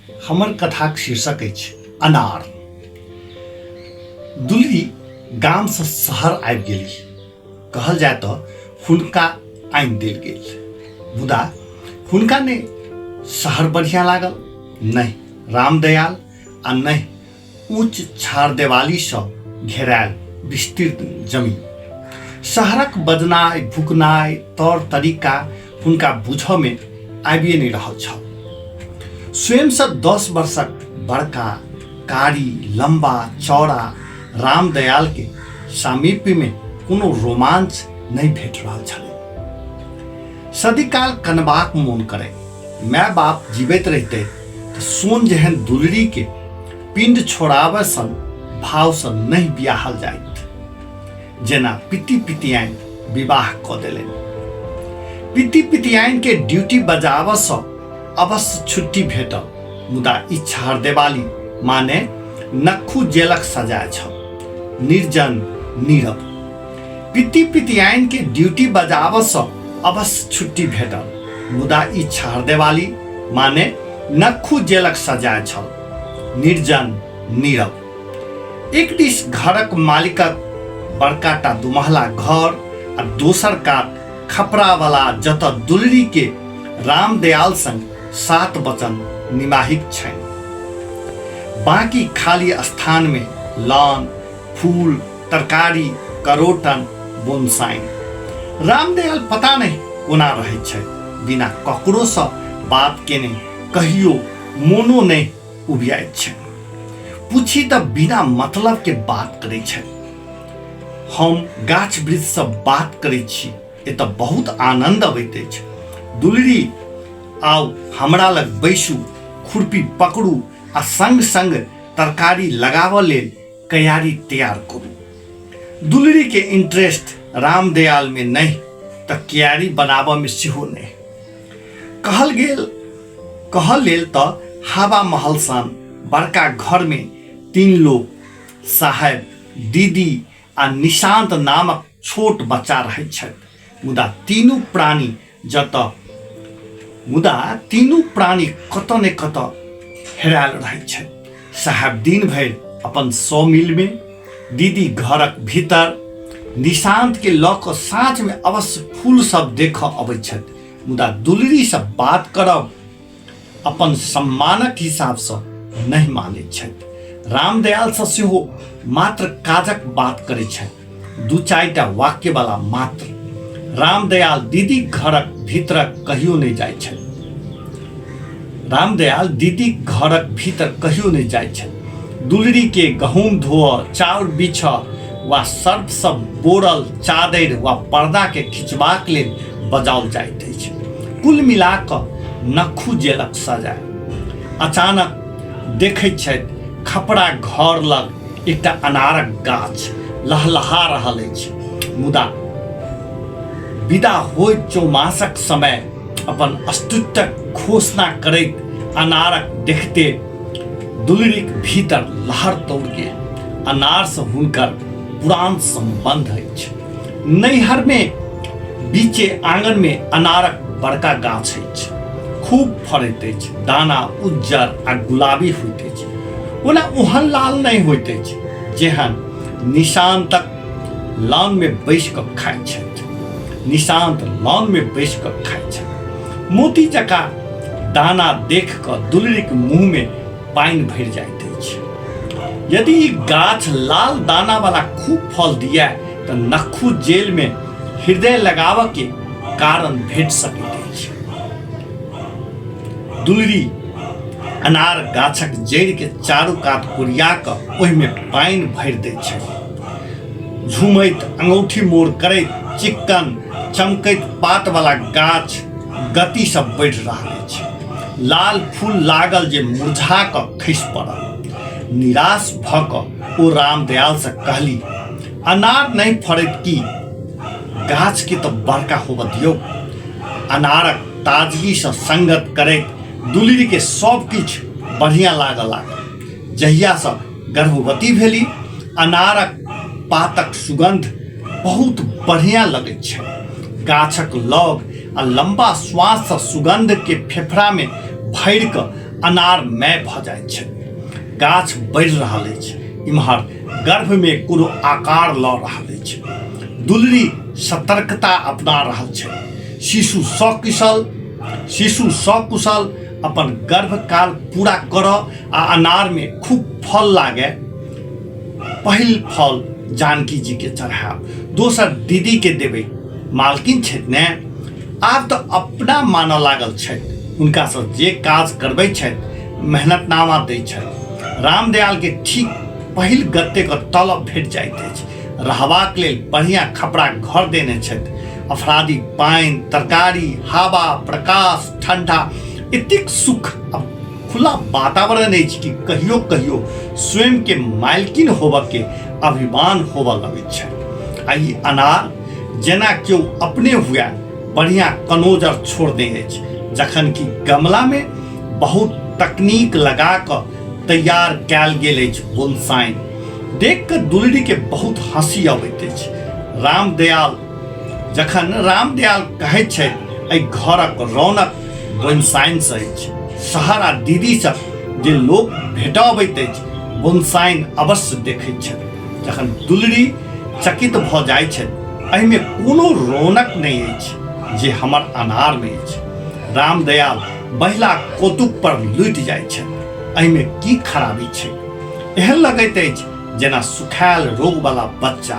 हमर कथाक शीर्षक अछि अनार। दुलरी गामसँ शहर आबि गेली। कहल जाय तऽ हुनका आनि देल गेल, मुदा हुनका ने शहर बढ़िया लागल, नहि रामदयाल आ नहि ऊँच छारदेवालीसँ घेरायल विस्तीर्ण जमीन। शहरक बजनाइ भुकनाइ तौर तरीका हुनका बुझऽमे आबिए नहि रहल छल। स्वयंसँ 10 वर्षक बड़का कारी लम्बा चौड़ा रामदयालके सामीप्यमे कोनो रोमांच नहि भेट रहल छलै। सदिकाल कनबाक मोन करै। माय बाप जीवैत रहिते तऽ सोन जेहन दुलरीके पिंड छोड़ाबय सन भावसँ नहि बियाहल जाइत, जेना पित्ती पितियाइन विवाह कऽ देलनि। पित्ती पितियाइन के ड्यूटी बजाबऽसँ अवश्य छुट्टी भेटल, मुदा ई छहरदेवाली माने नक्खू जेलक सजाय छल, निर्जन नीरव। पित्ती पितियाइन के ड्यूटी बजाबऽसँ अवश्य छुट्टी भेटल, मुदा ई छहरदेवाली माने नक्खू जेलक सजाय छल, निर्जन नीरव। एक दिस घरक मालिकक बड़काटा दुमहला घर आ दोसर कात खपरावाला जतऽ दुलरी के रामदयाल संग 7 वचन निमाहिक छनि। बाकी खाली स्थान में लॉन, फूल, तरकारी, करोटन, बोनसाइन। रामदयाल पता नहीं कोना रहै छै, बिना ककरो सँ बात केने कहियो मोनो नहीं उबियाइत छै। पूछी तऽ बिना मतलब के बात करै छै। हम गाछ वृक्ष सँ बात करै छी, एतऽ बहुत आनंद अबैत अछि। दुलरी आउ हमरा लग बैसू, खुरपी पकड़ू आ संग संग तरकारी लगाबऽ लेल कयारी तैयार करू। दुलरी के इंटरेस्ट रामदयाल में नहीं तऽ क्यारी बनाबऽ में सेहो नहीं। कहल लेल तऽ हवा महल सन बड़का घर में 3 लोग, साहेब, दीदी आ निशांत नामक छोट बच्चा रहैत छथि, मुदा तीनू प्राणी जतऽ मुदा तीनू प्राणी कतऽ ने कतऽ हेरायल रहैत छथि। साहेब दिन भरि अपन सौ मिल में, दीदी घरक भीतर, निशांत के लऽ कऽ साँझ में अवश्य फूल सब देखऽ अबैत छथि, मुदा दुलरी से बात करब अपन सम्मानक हिसाबसँ नहि मानैत छथि। रामदयालसँ सेहो मात्र काजक बात करैत छथि, 2-4 वाक्यवाला मात्र। रामदयाल दीदी घरक भीतरक कहियो नहि जाइत छथि। रामदयाल दीदी घरक भीतर कहियो नहि जाइत छथि। दुलरी के गहूम धोअ, चाउर बिछऽ वा सर्फसँ बोरल चादरि वा पर्दा के खिंचबाक लेल बजाओल जाइत अछि। कुल मिला कऽ नक्खू जेलक सजाय। अचानक देखैत छथि खपड़ा घर लग एकटा अनारक गाछ लहलहा रहल अछि, मुदा विदा होइत चौमासक समय अपन अस्तित्वक घोषणा करैत अनारक देखते दुलरीक भीतर लहर दौड़ गेल। अनारसँ हुनकर पुरान संबंध अछि। नैहर में बीचे आंगन में अनारक बड़का गाछ अछि, खूब फड़ैत अछि, दाना उज्जर आ गुलाबी होइत अछि। ओना ओहन लाल नहि होइत अछि जेहन निशांतक लॉन में बैस कऽ खाइत छथि। निशांत लॉन में बैस कऽ खाइत छथि। मोती जकाँ दाना देख कऽ दुलरीक मुँह में पानि भरि जाइत अछि। यदि ई गाछ लाल दाना वाला खूब फल दिया तऽ नक्खू जेल में हृदय लगाबऽ के कारण भेट सकैत अछि। दुलरी अनार गाछक जड़ि के चारू कात कोरिया कऽ ओहिमे पानि भरि दैत छै। झूमैत अंगूठी मोड़ करैत चिक्कन चमकैत पात वाला गाछ गति से बढ़ि रहल अछि। लाल फूल लागल जे मुरझा कऽ खसि पड़ल। निराश भऽ कऽ ओ रामदयाल से कहली, अनार नहीं फड़ैत की, गाछ के तऽ बड़का होबऽ दियौ। अनारक ताजगी से संगत करैत दुलरी के सब किछु बढ़िया लागऽ लागल। जहिया से गर्भवती भेली, अनारक पातक सुगंध बहुत बढ़िया लगैत छै। गाछक लग आ लंबा श्वास से सुगंध के फेफड़ा में भरि कऽ अनारमय भऽ जाइत छै। गाछ बढ़ि रहल अछि, इम्हर गर्भमे कोनो आकार लऽ रहल अछि। दुलरी सतर्कता अपना रहल छै। शिशु सकुशल शिशु सकुशल अपन गर्भकाल पूरा करऽ आ अनारमे खूब फल लागय। पहिल फल जानकी जी के चढ़ायब, दोसर दीदी के देबै। मालकिन छथि ने, आब तऽ अपना मानऽ लागल छथि। हुनकासँ जे काज करबै छथि मेहनतनामा दै छथि। रामदयाल के ठीक पहिल गत्ते के तलब भेट जाइत अछि। रहबाक लेल बढ़िया खपड़ा घर देने छथि। अफरादी पानि, तरकारी, हवा, प्रकाश, ठंडा, एतेक सुख आ खुला वातावरण अछि कि कहियो कहियो स्वयं के मालकिन होबऽ के अभिमान होबऽ लगैत छै। आ ई अनार जेना केओ अपने हुए बढ़िया कनोजर छोड़ दे अछि, जखन कि गमला में बहुत तकनीक लगा कऽ तैयार कयल गेल अछि बोनसाइन। देख कऽ दुलरी के बहुत हंसी अबैत अछि। रामदयाल जखन रामदयाल कहैत छथि, एहि घरक रौनक बोनसाइनसँ अछि। शहर आ दीदी सब जे लोक भेटऽ अबैत अछि बोनसाइन अवश्य देखैत छथि। जखन दुलरी चकित भऽ जाइत छथि, एहिमे कोनो रौनक नहि अछि जे हमर अनारमे अछि। रामदयाल बहिला कौतुक पर लुटि जाइत छथि, एहिमे की खराबी छै? एहन लगैत अछि जेना सुखायल रोगवला बच्चा।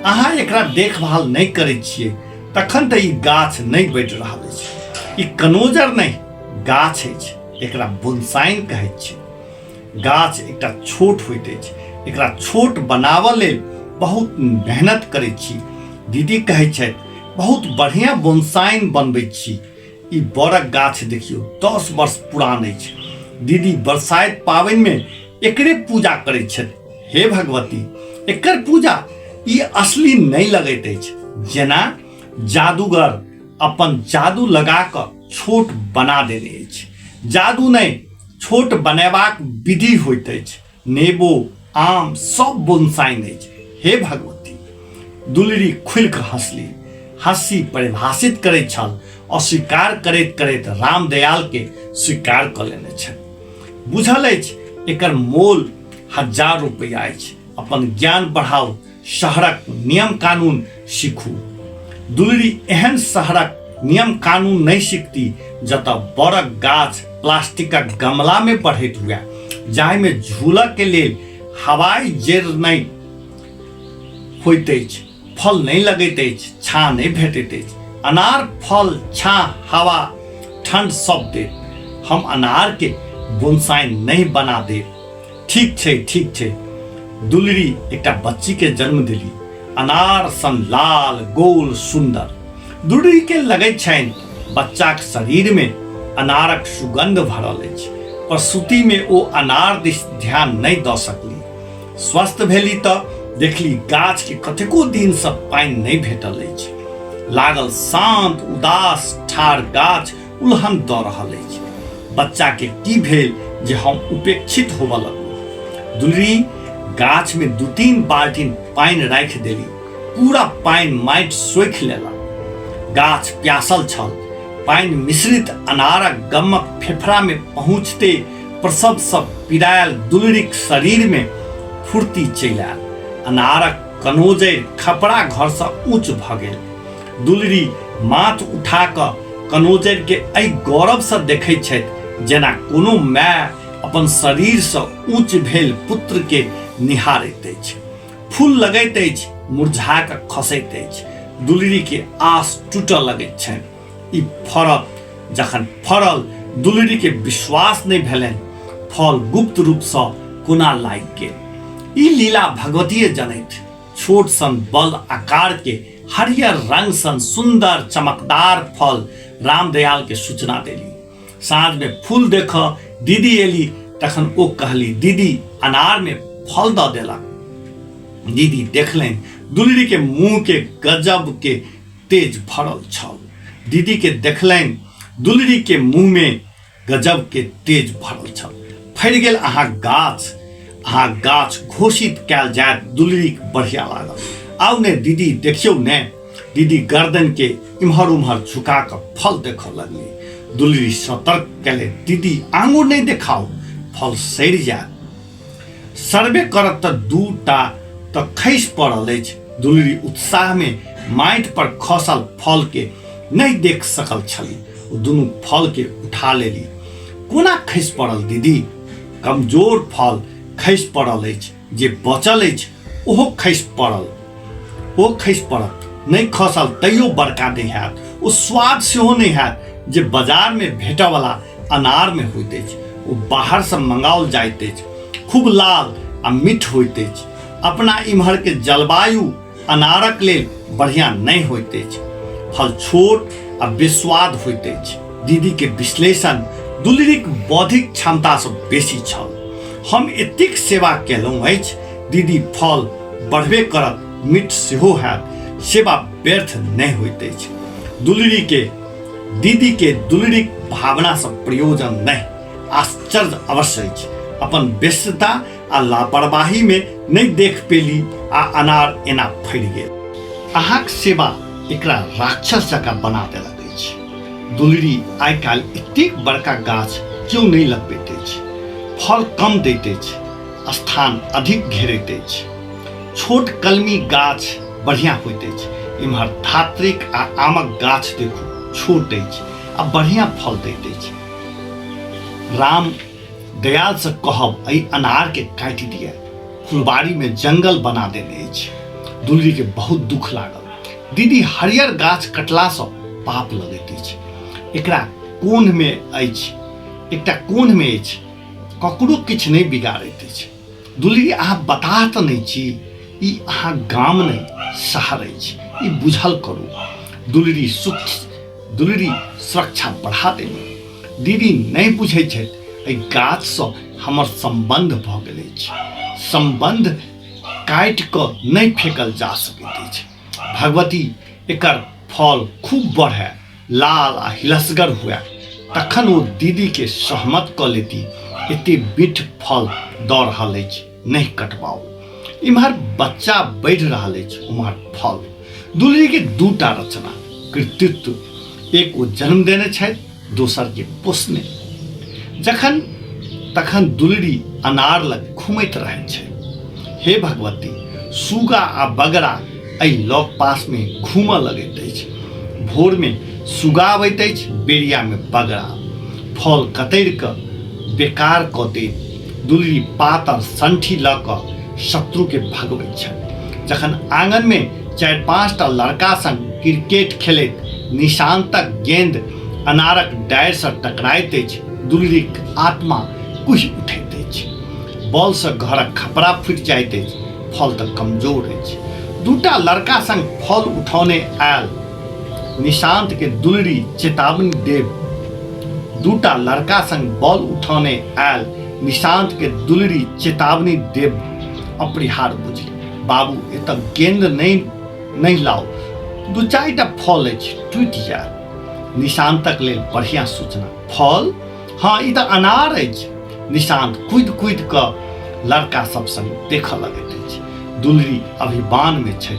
अहाँ एकरा देखभाल नहि करैत छियै तखन तऽ ई गाछ नहि बढ़ि रहल अछि। ई कनोजर नहि, गाछ अछि। एकरा बोनसाइन कहैत छै। गाछ एकटा छोट होइत अछि, एकरा छोट बनाबऽ लेल बहुत मेहनत करैत छी। दीदी कहैत छथि, बहुत बढ़िया बोनसाइन बनबैत छी। ई बड़क गाछ देखियौ, 10 वर्ष पुरान अछि। दीदी बरसाइत पाबनिमे एकरे पूजा करैत छथि। हे भगवती, एकर पूजा ई असली नहि लगैत अछि, जेना जादूगर अपन जादू लगा कऽ छोट बना देने अछि। जादू नहि, छोट बनेबाक विधि होइत अछि। नेबो, आम सब बोनसाइन अछि। हे भगवती! दुलरी खुलि कऽ हँसली। हँसी परिभाषित करैत छल, अस्वीकार करैत करैत रामदयाल के स्वीकार कऽ लेने छल। बुझल अछि एकर मोल 1000 रुपैआ अछि। अपन ज्ञान बढ़ाउ, शहरक नियम कानून सीखू। दुलरी एहन शहरक नियम कानून नहि सीखती जतऽ बड़क गाछ प्लास्टिकक गमला में बढ़ैत हुए, जाहिमे झूलऽ के लेल हवाई जेर नहि होइत अछि, फल नहि लगैत अछि, छाँह नहि भेटैत अछि। अनार फल, छाँह, हवा, ठंड सब देत। हम अनार के बोनसाइन नहि बना देब। ठीक छै, ठीक छै। दुलरी एकटा बच्ची के जन्म देली, अनार सन लाल, गोल, सुंदर। दुलरी के लगैत छनि बच्चाक शरीर में अनारक सुगंध भरल अछि। प्रसूति में ओ अनार दिस ध्यान नहि दऽ सकली। स्वस्थ भेली तऽ देखली गाछ के कतेको दिन से पानि नहि भेटल अछि। लागल शांत उदास ठाढ़ गाछ उलहन दऽ रहल अछि, बच्चा के की भेल जे हम उपेक्षित होबऽ लगलहुँ। दुलरी गाछ में 2-3 बाल्टीन पानि राखि देली। पूरा पानि माटि सोखि लेलक। गाछ प्यासल छल। पानि मिश्रित अनारक गमक फेफड़ा में पहुँचते प्रसव सँ पीड़ायल दुलरीक शरीर में फुर्ती चलि आयल। अनारक कनोजरि खपड़ा घर सँ ऊँच भऽ गेल। दुलरी माथ उठा कऽ कनोजरि के एहि गौरव सँ देखैत छथि जेना कोनो माय अपन शरीर सँ ऊँच भेल पुत्र के निहारैत अछि। फूल लगैत अछि, मुरझा कऽ खसैत अछि। दुलरी के आस टूटऽ लगैत छनि। ई फड़त। जखन फड़ल, दुलरी के विश्वास नहि भेलनि, फल गुप्त रूप सँ कोना लागि गेल। ई लीला भगवतीये जनैत। छोट सन बल आकार के हरियर रंग सन सुंदर चमकदार फल रामदयाल के सूचना देली। साँझ में फूल देख दीदी एली तखन ओ कहली, दीदी अनार में फल दऽ देलक। दीदी देखलनि दुलरी के मुंह के गजब के तेज भरल छल। दीदी के देखलनि दुलरी के मुंह में गजब के तेज भरल छल। फड़ि गेल अहाँ गाछ, अहाँ गाछ घोषित कयल जायत। दुलरी बढ़िया लागल। आउ ने दीदी, देखियौ ने। दीदी गर्दन के इम्हर उम्हर झुका कऽ फल देखऽ लगली। दुलरी सतर्क केले, दीदी आंगुर नहि देखाउ, फल सड़ि जायत। सर्वे करत तऽ 2टा तऽ खसि पड़ल अछि। दुलरी उत्साहमे माटि पर खसल फलके नहि देख सकल छली। ओ दुनू फलके उठा लेली। कोना खसि पड़ल दीदी? कमजोर फल खसि पड़ल अछि, जे बचल अछि ओहो खसि पड़ल। ओ खसि पड़त, नहि खसल तैयो बड़का नहि हैत, ओ स्वाद सेहो नहि हैत जे बाजारमे भेटयवला अनारमे होइत अछि। ओ बाहरसँ मंगाओल जाइत अछि, खूब लाल आ मीठ होइत अछि। अपना इम्हरके जलवायु अनारक लेल बढ़िया नहि होइत अछि, फल छोट आ बेस्वाद होइत अछि। दीदीके विश्लेषण दुलरीक बौद्धिक क्षमतासँ बेसी छल। हम एतेक सेवा केलहुँ अछि दीदी, फल बढ़बे करत, मीठ सेहो हैत, सेवा व्यर्थ नहि होइत अछि। दुलरीके दीदीके दुलरीक भावनासँ प्रयोजन नहि, आश्चर्य अवश्य अछि। अपन व्यस्तता आ लापरवाहीमे नहि देख पेली आ अनार एना फड़ि गेल। अहाँक सेवा एकरा राक्षस जकाँ बना देलक अछि। दुलरी, आइ काल्हि एतेक बड़का गाछ केओ नहि लगबैत अछि। फल कम दैत अछि, स्थान अधिक घेरैत अछि। छोट कलमी गाछ बढ़िया होइत अछि। इम्हर धात्रिक आ आमक गाछ देखू, छोट अछि आ बढ़िया फल दैत अछि। राम दयालसँ कहब एहि अनारके काटि दिअ, फुलबाड़ीमे जंगल बना देने अछि। दुलरीके बहुत दुख लागल। दीदी, हरियर गाछ कटलासँ पाप लगैत अछि। एकरा कोन्हमे अछि, एकटा कोन्हमे अछि, ककरो किछु नहि बिगाड़ैत अछि। दुलरी, अहाँ बताह तऽ नहि छी? ई अहाँ गाम नहि शहर अछि, ई बुझल करू। दुलरी सुख दुलरी सुरक्षा बढ़ा देली। दीदी नहि बुझै छथि, एहि गाछसँ हमर सम्बन्ध भऽ गेल अछि। सम्बन्ध काटि कऽ नहि फेकल जा सकैत अछि। भगवती एकर फल खूब बढ़य, लाल आ हिलसगर हुए, तखन ओ दीदीके सहमत कऽ लेती। एते मीठ फल दऽ रहल अछि, नहि कटबाउ। इम्हर बच्चा बढ़ि रहल अछि, उम्हर फल। दुलरीके दूटा रचना कृतित्व, एक ओ जन्म देने छथि, दोसर के पोसने। जखन तखन दुलरी अनार लग घूमैत रहैत छै। हे भगवती, सुगा आ बगरा एहि लग पासमे घूमऽ लगैत अछि। भोरमे सुगा अबैत अछि, बेरियामे बगरा। फल कतरि कऽ बेकार कऽ देत। दुलरी पातर संठी लऽ कऽ शत्रुके भगबैत छथि। जखन आङनमे 4-5टा लड़का संग क्रिकेट खेलैत निशान्तक गेंद अनारक डारिसँ टकराइत अछि, दुलरीक आत्मा कुहि उठैत अछि। बॉलसँ घरक खपरा फूटि जाइत अछि, फल तऽ कमजोर अछि। दूटा लड़का संग फल उठौने आयल निशान्तके दुलरी चेतावनी देब दूटा लड़का संग बॉल उठौने आयल निशान्तके दुलरी चेतावनी देब अपरिहार्य बुझली। बाबू, एतऽ गेंद नहि नहि लाउ, 2-4टा फल अछि, टूटि जायत। निशान्तक लेल बढ़िया सूचना। फल? हँ, ई तऽ अनार अछि। निशान्त कूदि कूदि कऽ लड़का सब संग देखऽ लगैत अछि। दुलरी अभिमानमे छै।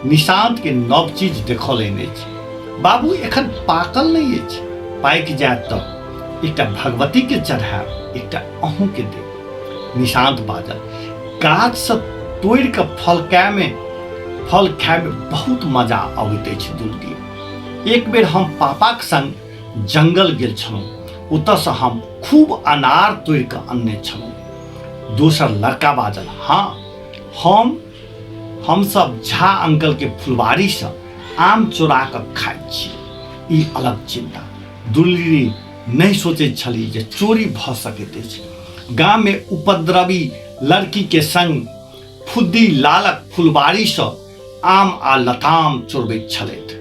निशान्तके नव चीज देखौलनि अछि। बाबू, एखन पाकल नहि अछि, पाकि जायत तऽ एकटा भगवतीके चढ़ायब, एकटा अहूँके देब। निशान्त बाजल, गाछसँ तोड़ि कऽ फल खायमे बहुत मजा अबैत अछि दुलरी। एक बेर हम पापाक संग जंगल गेल छलहुँ, ओतऽसँ हम खूब अनार तोड़ि कऽ अनने छलहुँ। दोसर लड़का बाजल, हँ, हमसब झा अंकल के फुलवारीसँ आम चोरा कऽ खाइत छी, ई अलग चिन्ता। दुलरी नहि सोचैत छली जे चोरी भऽ सकैत अछि। गाममे उपद्रवी लड़की के संग फुद्दी लालक फुलवारीसँ आम आ लताम चोरबैत छलथि।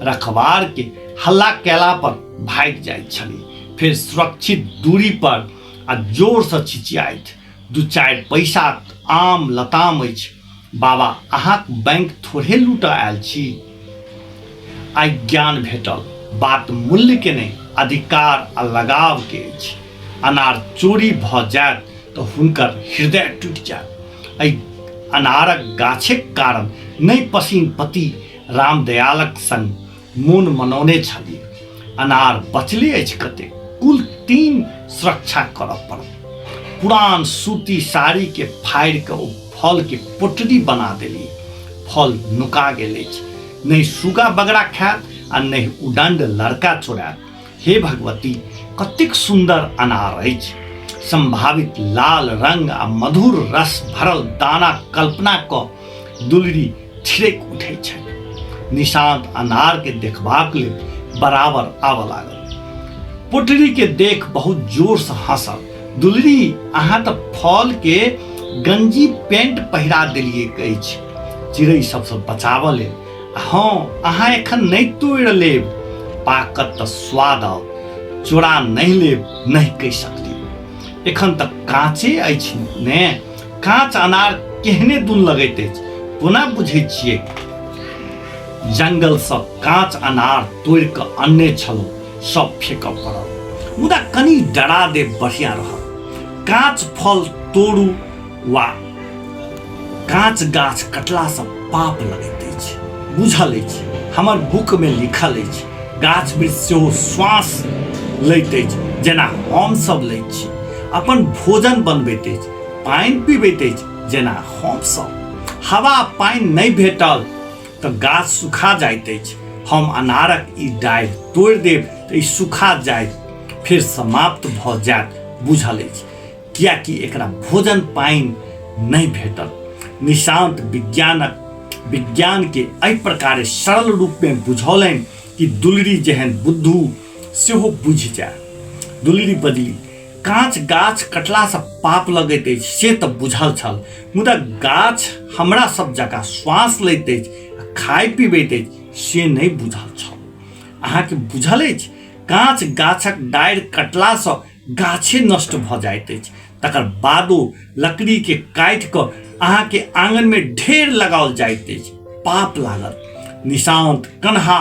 रखवार के हल्ला कयला पर भागि जाइत छली, फेर सुरक्षित दूरी पर आ जोरसँ चिचियाइत, 2-4 पैसा आम लताम अछि बाबा, अहाँक बैंक थोड़े लूटऽ आयल छी। आइ ज्ञान भेटल, बात मूल्य के नहि, अधिकार आ लगाव के अछि। अनार चोरी भऽ जायत तऽ हुनकर हृदय टूटि जायत। एहि अनारक गाछेक कारण नहि पसीन पति रामदयालक संग मोन मनौने छली। अनार बचले अछि कतेक, कुल 3 सुरक्षा करऽ पड़ल। पुरान सूती साड़ी के फाड़ि कऽ ओ फल के पोटरी बना देली। फल नुका गेल अछि, नहि सुगा बगड़ा खायत आ नहि उदंड लड़का चोरायत। हे भगवती, कतेक सुंदर अनार अछि। संभावित लाल रंग आ मधुर रस भरल दाना कल्पना कऽ दुलरी थिरकि उठै छथि। निशांत अनार के देखबाक लेल बराबर आबऽ लागल। पोटरी के देख बहुत जोर से हंसल। दुलरी, अहाँ तऽ फल के गंजी पेंट पहिरा देलियै अछि चिड़ै सबसँ बचाबऽ लेल। हँ, अहाँ एखन नहि तोड़ि लेब, पाकत तऽ स्वाद आओत, चोरा नहि लेब नहि कहि सकली। एखन तऽ काँचे अछि ने, काँच अनार केहने दुन लगैत अछि कोना बुझै छियै? जंगलसँ काँच अनार तोड़ि कऽ अनने छलहुँ, सब फेकऽ पड़ल। मुदा कनि डरा देब बढ़िया रहल। काँच फल तोड़ू वा काँच गाछ कटलासँ पाप लगैत अछि, बुझल अछि, हमर बुकमे लिखल अछि। गाछ वृक्ष सेहो श्वास लैत अछि जेना हम सब लैत छी, अपन भोजन बनबैत अछि, पानि पीबैत अछि जेना हम सब। हवा पानि नहि भेटल तऽ गाछ सुखा जाइत अछि। हम अनारक ई डारि तोड़ि देब तऽ ई सुखा जायत, फेर समाप्त भऽ जायत, बुझल अछि, कियाकि एकरा भोजन पानि नहि भेटल। निशांत विज्ञान के एहि प्रकारे सरल रूप में बुझौलनि कि दुलरी जेहन बुद्धू सेहो बुझि जाय। दुलरी बजली, काँच गाछ कटलासँ पाप लगैत अछि से तऽ बुझल छल, मुदा गाछ हमरा सब जकाँ श्वास लैत अछि आ खाइ पीबैत अछि से नहि बुझल छल। अहाँके बुझल अछि, काँच गाछक डारि कटलासँ गाछे नष्ट भऽ जाइत अछि, तकर बादो लकड़ीके काटि कऽ अहाँके आङनमे ढेर लगाओल जाइत अछि, पाप लागत। निशांत कन्हा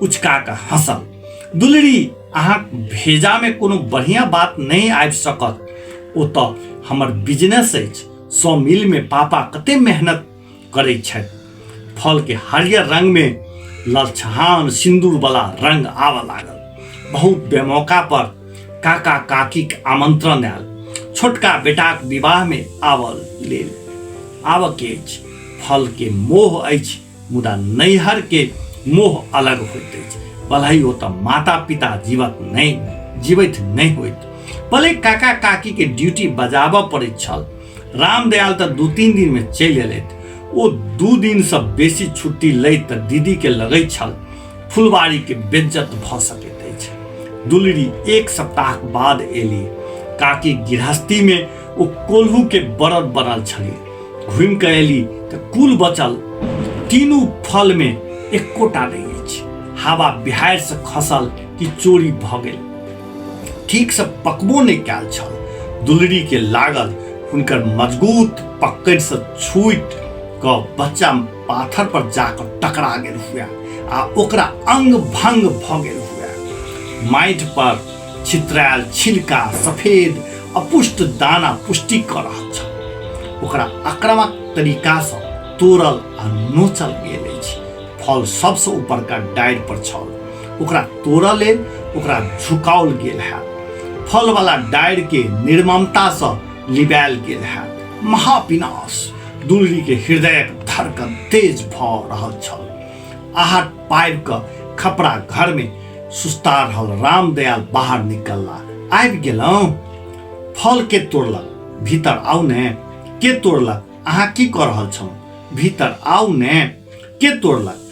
उचका कऽ हँसल। दुलरी, अहाँक भेजामे कोनो बढ़िया बात नहि आबि सकत। ओ तऽ हमर बिजनेस अछि। सौ मिलमे पापा कते मेहनत करै छथि। फल के हरियर रंग में ललछहान सिंदूर वाला रंग आबऽ लागल। बहुत बेमौका पर काका काकीक आमंत्रण आयल। छोटका बेटाक विवाह में आबऽ लेल आबऽ के अछि। फल के मोह अछि, मुदा नैहर के मोह अलग होइत अछि। भले ओतऽ माता पिता जीवैत नहि होइत। भले काका काकी के ड्यूटी बजाबऽ पड़ैत छल। रामदयाल तऽ 2-3 दिन में चलि एलथि। ओ 2 दिन से बेसी छुट्टी लैत तऽ दीदी के लगैत छल फुलवारी के बेज्जत भऽ सकैत अछि। दुलरी 1 सप्ताह बाद एली। काकी गृहस्थी में ओ कोल्हू के बरद बनल छली। घूमि कऽ एली तऽ कुल बचल तीनू फल में एकोटा नहि अछि। हवा बिहाड़ि से खसल कि चोरी भऽ गेल। ठीक से पकबो नहि कयल छल। दुलरी के लागल हुनकर मजबूत पकड़ से छूटि कऽ बच्चा पाथर पर जाकऽ टकरा गेल हुए आ ओकरा अंग भंग भऽ गेल हुए। माटि पर छितरायल छिलका सफेद अपुष्ट दाना पुष्टि कऽ रहल छल। ओकरा आक्रामक तरीका सँ तोड़ल आ नोचल गेल अछि। फल सबसँ ऊपरका डारि पर छल। ओकरा तोड़ऽ लेल ओकरा झुकाओल गेल हैत। फलवला डारि के निर्ममतासँ लिबायल गेल हैत। महाविनाश! दुलरी के हृदयक धड़कन तेज भऽ रहल छल। आहट पाबि कऽ खपरा घर में सुस्ता रहल रामदयाल बाहर निकलला। आबि गेलहुँ? फल के तोड़लक? भीतर आउ ने। के तोड़लक? अहाँ की कऽ रहल छलहुँ? भीतर आउ ने। के तोड़लक?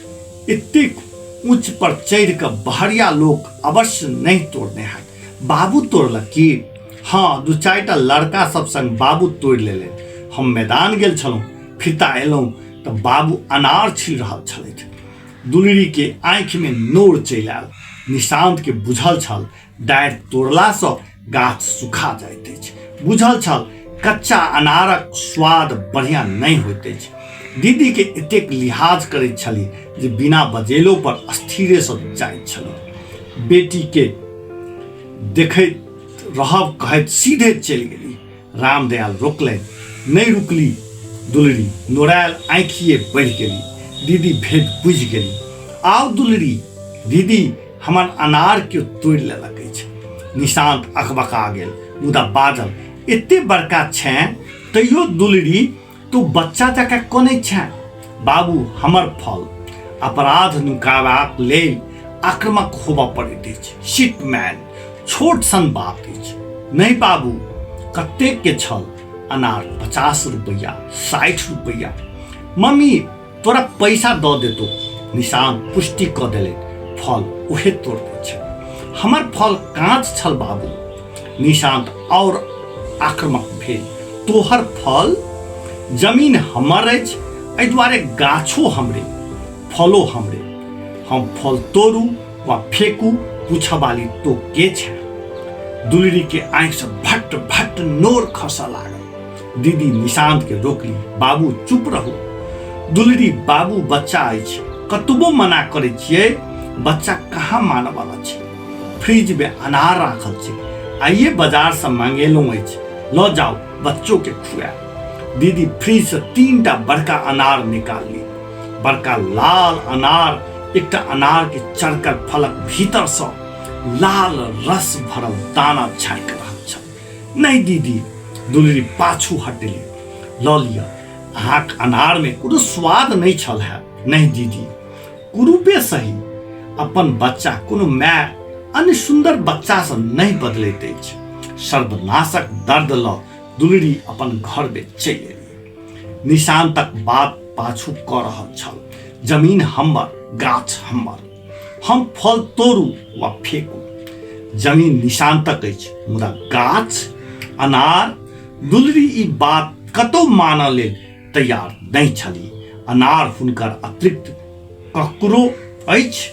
एतेक ऊँच पर चढ़ि कऽ बहरिया लोक अवश्य नहि तोड़ने हैत। बाबू तोड़लक की? हँ, 2-4 लड़का सब संग बाबू तोड़ि लेलनि। हम मैदान गेल छलहुँ, फिरता एलहुँ तऽ बाबू अनार छील रहल छलथि। दुलरी के आँखि में नोर चलि आयल। निशांत के बुझल छल डारि तोड़लासँ गाछ सुखा जाइत अछि। बुझल छल कच्चा अनारक स्वाद बढ़िया नहि होइत अछि। दीदी के एतेक लिहाज करैत छली जे बिना बजेलो पर स्थिरे सँ जाइत छली। बेटी के देखैत रहब कहैत सीधे चलि गेली। रामदयाल रोकलनि, नहि रुकली दुलरी, नोरायल आँखिए बढ़ि गेली। दीदी भेद बुझि गेली। आउ दुलरी दीदी, हमर अनार केओ तोड़ि लेलक अछि। निशांत अकबका गेल, मुदा बाजल, एते बड़का छेँ तैयो दुलरी तू बच्चा जकाँ कनै छेँ। बाबू, हमर फल। अपराध नुकाबाक लेल आक्रामक होबऽ पड़ैत अछि। शिट मैन, छोट सन बात अछि। नहि बाबू, कतेक के छल अनार? 50 रुपैआ, 60 रुपैआ। मम्मी तोरा पैसा दऽ देतो। निशान पुष्टि कऽ देलनि, फल उहे तोड़ने छै। हमर फल काँच छल बाबू। निशांत आओर आक्रामक भेल, तोहर फल? जमीन हमर अछि, एहि दुआरे गाछो हमरे, फलो हमरे। हम फल तोड़ू वा फेकू, पूछऽ वाली तो के छै? दुलरी के आँखिसँ भट्ट भट्ट नोर खसऽ लागल। दीदी निशांत के रोकली, बाबू चुप रहू। दुलरी, बाबू बच्चा अछि, कतबो मना करै छियै बच्चा कहाँ मानऽ वाला छै। फ्रिज में अनार राखल छै, आइए बाजार से मंगेलहुँ अछि, लऽ जाउ बच्चो के खुआएब। दीदी फ्रिज से 3टा बड़का अनार निकालली। बड़का लाल अनार, एकटा अनार के चरकर फलक भीतर से लाल रस भरल दाना झाँकि रहल छल। नहीं दीदी, दुलरी पाछू हटली, लऽ लिअ, अहाँक अनार में कोनो स्वाद नहीं छल है। नहीं दीदी, कुरूपे सही, अपन बच्चा कोनो माय अन्य सुंदर बच्चा से नहीं बदलैत अछि। सर्वनाशक दर्द ल दुलरी अपन घर में चलि एली। निशांतक बात पाछू कऽ रहल छल, जमीन हमर, गाछ हमर, हम फल तोड़ू वा फेकू। जमीन निशांतक अछि, मुदा गाछ अनार। दुलरी ई बात कतौ मानऽ लेल तैयार नहि छली। अनार हुनकर अतिरिक्त ककरो अछि?